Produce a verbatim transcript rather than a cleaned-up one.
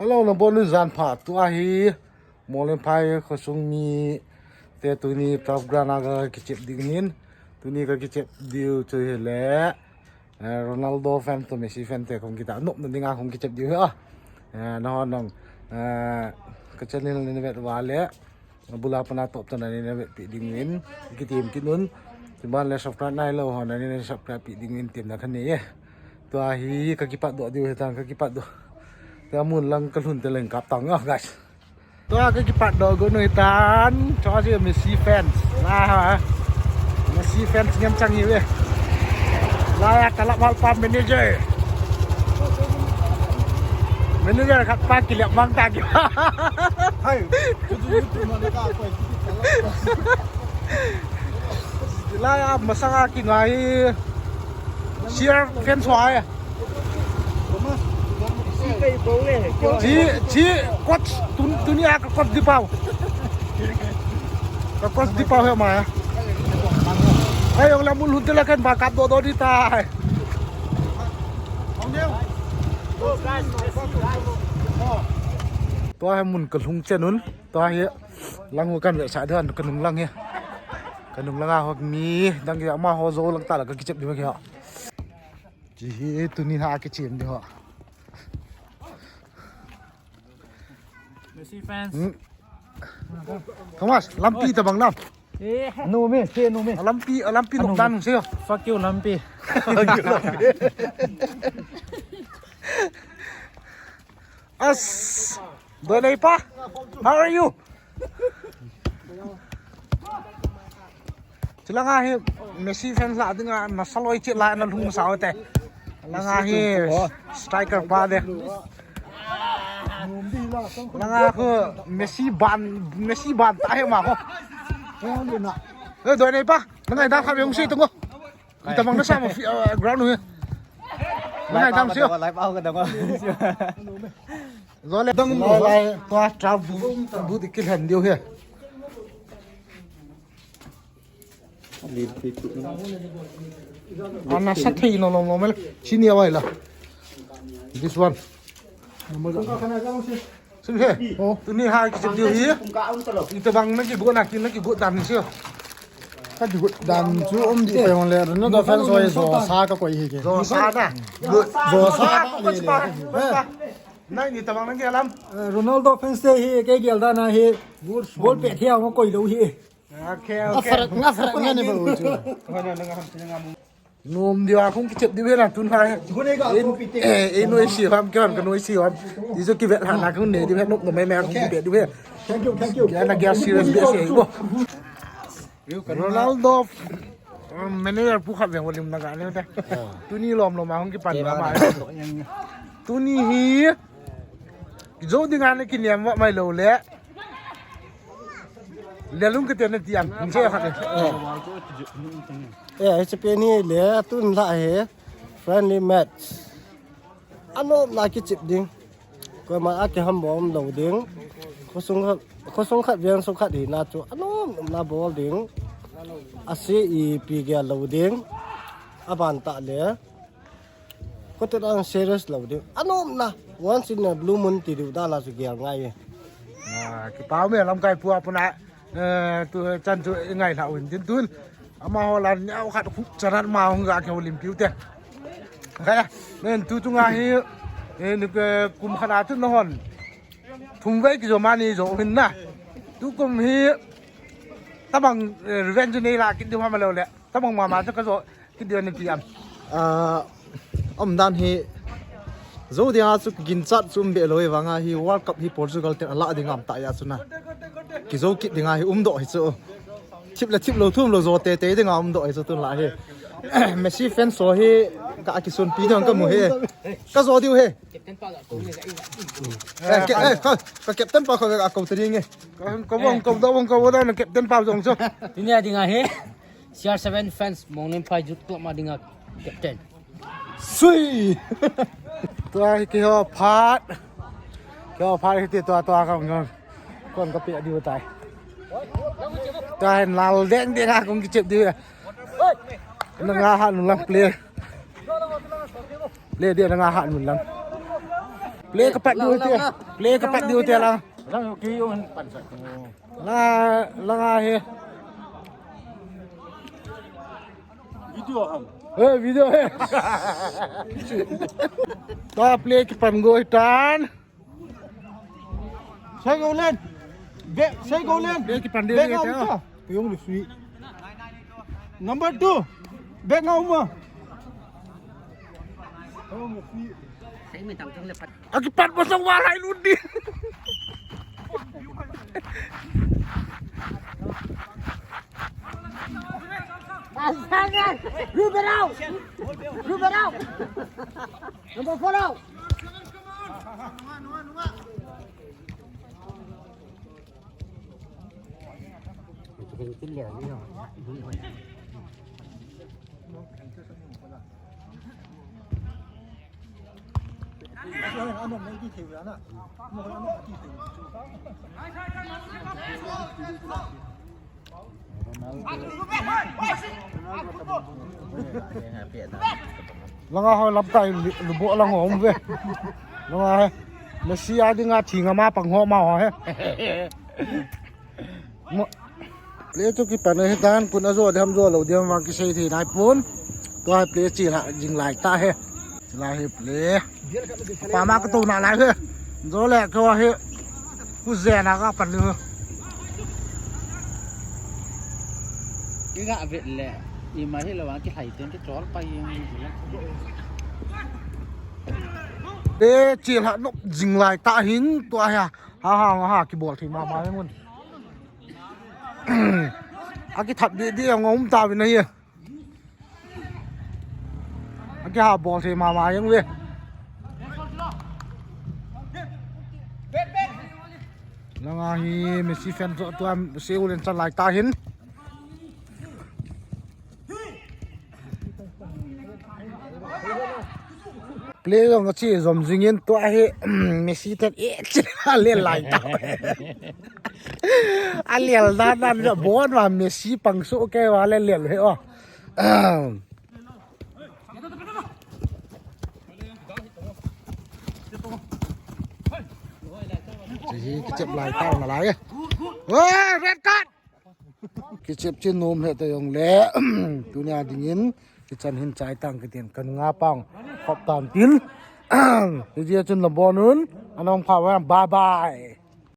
Hello, nabon uvem jan pha. Tua hi Monglenphai khosung mite tuni turf ground a kakichep ding ahin. Tuni kakichep diu chu hile, eh, Ronaldo fan to Messi fan te kong kita nop na dinga kong kichep diu hi a. Eh, nahon nong, eh, ka channel neivet uva le, abul a pat a top tah a neivetpi ding uvin kitem kit un. Chuban le subscribe nailou ho nahin subscribe pi ding uvin temna kanei e. Tua hi kakipatdoh diu hitan, kakipatdoh. Tua mun lang kalhun teng leng kap tang a, guys. Tua kakipatdoh got u hitan, tua hi Messi fans. La ha. Messi fans ngen chang hi ve. La ya kalap hal pa manager. Manager khat pa kilep mang ta ki. Hai, tu tu tu tu mana ka koi. La ya masanga kingai. Share fans wa ya. Chi, chi, coach, tun, tunia ka coach di pau. Ka coach di pau he ma. Ai, ong la mun hun tela kan ba kap doh doh di tai. Tua hi mun kalhung chen un. Tua hi lang u kan ve sa dan kanung lang hi. Kanung lang a hok mi dang ki ama ho jo lang ta la kakichep di ma ki ha. Chi hi tuni na kichep di ho. Messi fans. Hmm. Thomas, lampi tabang nam. Eh. Anu me, che anu me. Lampi, lampi anu nok dan se. Fuck you, lampi. Fuck you, lampi. As, Donei pa, how are you? Chulanga hi Messi fans la dinga nasa loi cheh la nalhung sao te. Langa hi striker pa de. Langa khu Messi ban, Messi ban ta hi ma ho. Eh, Donei pa, nangai da kha be ung si tung ko. Itabang nasa ma fi, ah, ground hi. Nangai da si. Live out ka dang. Jole dang lai lai tua trap bu, bu di kilhen diu hi. Ana sa thei no lom lom el. Sini awai la. This one. Sum he. Oh. Tuni ha kichep diu hi. Itabang na kigot na kin na kigot dan si. Ka kigot dan chu um di pa jong le. No da fan so so sa ka koi hi ke. So sa na. Good. So sa ka koi pa. Nai ni tabang nang ke alam. Eh, Ronaldo fans te hi ke gel da na hi. Goal pe thia ngo koi lou hi. Okay, okay. Nga farak, nga farak nga ni ba u chu. Nom dia kong kichep di bena tun ha. Ei, eh, ei noi si ham, ke ham ka noi si ham. Ti so kivet ha na kong ne di bena nom no mai mai kong kivet di bena. Thank you, thank you. Kei na kei serious be si bo. Ronaldo, um, manager pu khat veng volim na ga ne te. Tuni lom lom a hung kipan ma ma. Tuni hi. Kijo dinga na kiniam wa mai lou le. Lelung kiti na tiam. Hung se khat. Eh, eh, hiche pen hi le tun la hi. Friendly match. Anom na kichep ding. Koima a kihambom lou ding. Khosung khat, khosung khat veng sung khat hina chu anom na bol ding. Ase ipi gel lou ding. Aban tah le. Kote dang serious lou ding. Anom na. Once in a blue moon ti diu dan la chu gel ngai e. Ah, kipa me lamkai pu a puna. Eh, tu chan chu ngai la un tin tun. Amaho la niau khat khu charat ma hung ga ke holim piu te. Kaya, nen tu chunga hi, eh, ni ke kum khat a tu nahon. Thum vei kijo ma ni jo hin na. Tu kum hi, tabang, eh, revenge nei la kit diu ham lou le. Tabang mama chu kajo kit diu ni ti am. Ah, umdan hi, jo dia chu ginchat chu um be lou e vanga hi World Cup hi Portugal ten ala ding am ta ya chu na. Kijo kit dinga hi umdoh hi chu. Thip le thip lou thum lou jo te te dinga umdoh hi chu tun la hi. Messi fan so hi ka kisun pi ding ka mu hi. Kajo diu hi. Eh, ke, eh, ka, ka captain pa ko ka ko te ding e. Ka, ka wang, ka da wang, ka wang da na captain pa jong chu. Tunia dinga hi. C R seven fans, Monglenphai Youth Club ma dinga captain. Sui! Tua hi kiho phat. Kiho phat hi ti tua tua ka ngam. Kon ka pi diu tai. Tua hin lal deng deng a kong kichep diu. Na nga ha nu lang play. Play dia na nga ha nu lang. Play ka pat diu te. Play ka pat diu te la. Lang, okay, yun, pansa. La, la nga he. Video ham. Eh, video he. Ta play ki pan go tan. Sai go len. Be, sai go len. Play ki pan de. Be nga um ta. Payong lu sui. Number two. Be nga um ma. Payong lu sui. Akipat mo sa walay ludi. Ruberaw! Ruberaw! Number four now! Langa ho lamkai lubo lang ho um ve. Langa he. Messi a dinga thi nga ma pang ho ma ho he. Mo- Play chu kipan ahi tan, kun ajo diham jo lou diham vang kisei thei nai pon. Tua hi play chi la jing lai ta he. Chi la hi play. Pa ma ka to na lai he. Jo le ko hi. Ku je na ka pan lu. Ki ga vet le. I ma hi lo vang ki thai ten ki chol pa ing. Play chi la no jing lai ta hin tua hi. Ha ha ha ki bol thei ma ma ngun. Aki that di di ang um ta vin ahi. Aki ha bol thei ma ma yang ve. Langa hi Messi fan jo tua Seoul in chan lai ta hin. Play jong ka chi jom jing in tua hi Messi ten e chi a le lai ta. A le da da da bon wa Messi pang su ke wa le le he o. Chi hi kichep lai ta na lai. Oi, red card. Kichep chin nom he ta jong le. Tunia dingin kichan hin chai tang kitin kan nga pang khop tan tin. Hijia chun la bonun anom kha wa bye bye.